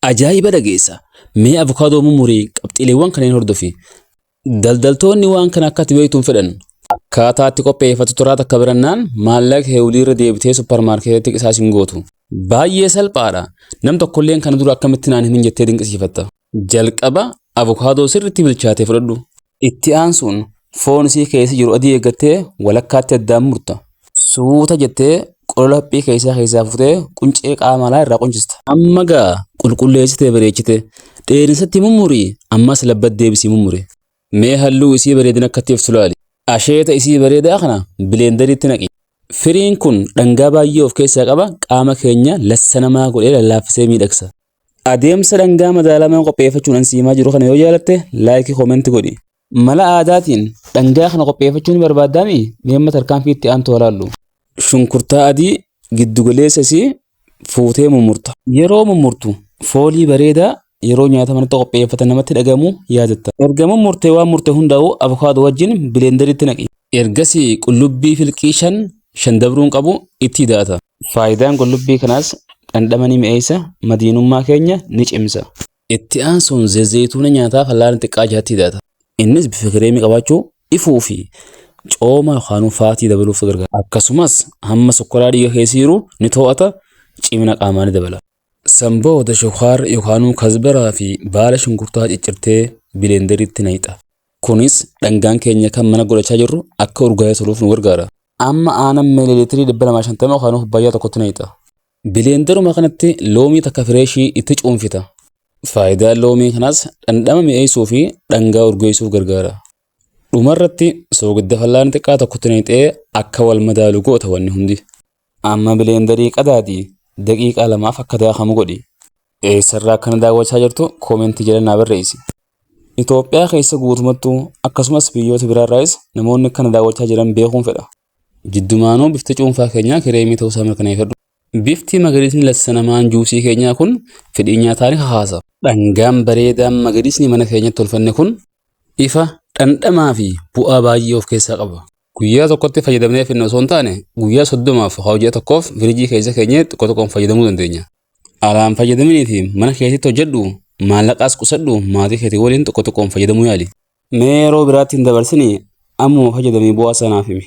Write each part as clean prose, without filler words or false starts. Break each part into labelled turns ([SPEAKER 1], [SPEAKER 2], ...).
[SPEAKER 1] Ajaa'iba dhageessa! Mee avukaadoo mummurii qabxiileewwan kanneen hordofi. Daldaltoonni waan kana akka ati beektu hin fedhan. Akkaataa itti qopheeffatu turaa takka birannaan maallaqa heewuliirra deebitee supparmaarkeetitti qisaas hin gootu. Baay'ee salphaadha. Nam tokkolleen kana dura akkamitti naan himin jettee dinqisiifatta. Jalqaba avukaadoo sirriitti bilchaate fudhadhu. Itti aansuun foon isii keessa jiru adii eeggattee walakkaatti addaan murta. Suuta jettee qolola haphii keessaa keessaa fuutee quncee qaama alaa irraa qunchista. Amma gaa qulqulleessitee bareechite. Dheerinsatti mummurii ammas labbat deebisii mummuri. Mee halluu isii bareedina akkatti ibsu laali. Asheeta isii bareedaa kana bileendariitti naqi. Firiin kun dhangaa baay'ee of keessaa qaba qaama keenya lassanamaa godhee lallaaffisee miidhagsa. Adeemsa dhangaa madaalamaa qopheeffachuun an siimaa jiru kana yoo jaalatte laayikii koomenti godhi. Mala aadaatiin dhangaa kana qopheeffachuu ni barbaaddaami? Mee amma tarkaanfii itti aantu haa laallu. Shunkurtaa adii giddu galeessa isii fuutee mummurta. Yeroo mummurtu foolii bareedaa yeroo nyaata manatti qopheeffatan namatti dhagamu yaadatta. Erga mummurtee waan murte hundaa'u avukaadoo wajjin bileendariitti naqi. Ergasii qullubbii filqii shan shan dabruun qabu itti daata. Faayidaan qullubbii kanaas dhandhama ni mi'eessa, madiinummaa keenya ni cimsa. Itti aansuun zayituuna nyaataa fal'aana xiqqaa jahatti hidhata. Innis bifa kireemii qabaachuu, ifuu fi cooma yookaan faatii dabaluuf gargaara. Akkasumas hamma sukkaraa dhiiga keessa jiru ni to'ata, cimina qaamaa ni dabala. San booda shukkaara yookaan kasbaraa fi baala shunkurtaa ciccirtee bileenderiitti naqxa. Kunis dhangaan keenya kan mana godhachaa jirru akka urgaa'ee toluuf nu gargaara. Amma aanan miiliiliitirii 250 yookaan kubbaayyaa tokkotti naqxa. Bileenderuma kanatti loomii takka fireeshii itti cuunfita. Faayidaan loomii kanaas dhandhama mi'eessuu fi dhangaa urgeessuuf gargaara. Dhumarratti soogidda fal'aana xiqqaa tokkotti naqxee akka wal madaalu goota wanni hundi. Amma bileendarii qadaadii daqiiqaa lamaaf akka daakamu godhi. Eessarraa akkana daawwachaa jirtu koomentii jala naa barreessi. Itoophiyaa keessa guutumattuu akkasumas biyyoota biraarraayis namoonni akkana daawwachaa jiran beekuun fedha. Jiddumaanuu bifti cuunfaa keenyaa kireemii ta'uusaa mirkaneeffadhu. Bifti magariisni lassanamaan juusii keenyaa kun fedhii nyaataa ni kakaasa. Dhangaan bareedaan magariisni mana keenyatti tolfanne kun ifa, dhandhamaa fi bu'aa baay'ee of keessaa qaba. Guyyaa tokkotti fayyadamnee finna osoo hin taane guyyaa 30f yookaan ji'a tokkoof firiijii keessa keenyee xiqqoo xiqqoon fayyadamuu dandeenya. Alaan fayyadaminiiti mana keessatti hojjedhu maallaqaas qusadhu maatii keetii waliin xiqqoo xiqqoon fayyadamuu yaali. Mee yeroo biraatti hin dabarsinii ammuma fayyadamii bu'aa isaa naaf himi.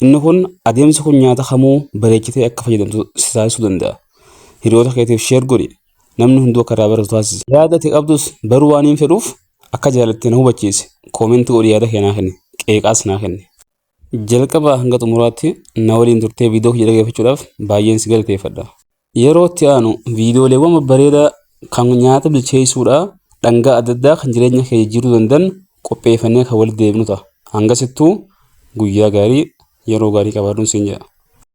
[SPEAKER 1] Inni kun adeemsi kun nyaata kamuu bareechitee akka fayyadamtu si taasisuu danda'a. Hiriyoota keetiif sheer godhi. Namni hunduu akka irraa baratu taasisi. Yaada ati qabdus baruu waan hin fedhuuf akka jaalatte na hubachiisi. Koomentii godhi yaada kee naa kenni. Qeeqaas naa kenni. Jalqabaa hanga xumuraatti na waliin turtee viidiyoo kiyya dhaggeeffachuudhaaf baay'een si galateeffadha. Yeroo itti aanu viidiyooleewwan babbareedaa kan nyaata bilcheessuudhaa dhangaa adda addaa kan jireenya kee jijjiiruu danda'an qopheeffannee kan walitti deebinu ta'a. Hangasittuu guyyaa gaarii yeroo gaarii qabaadhuun siin jedha.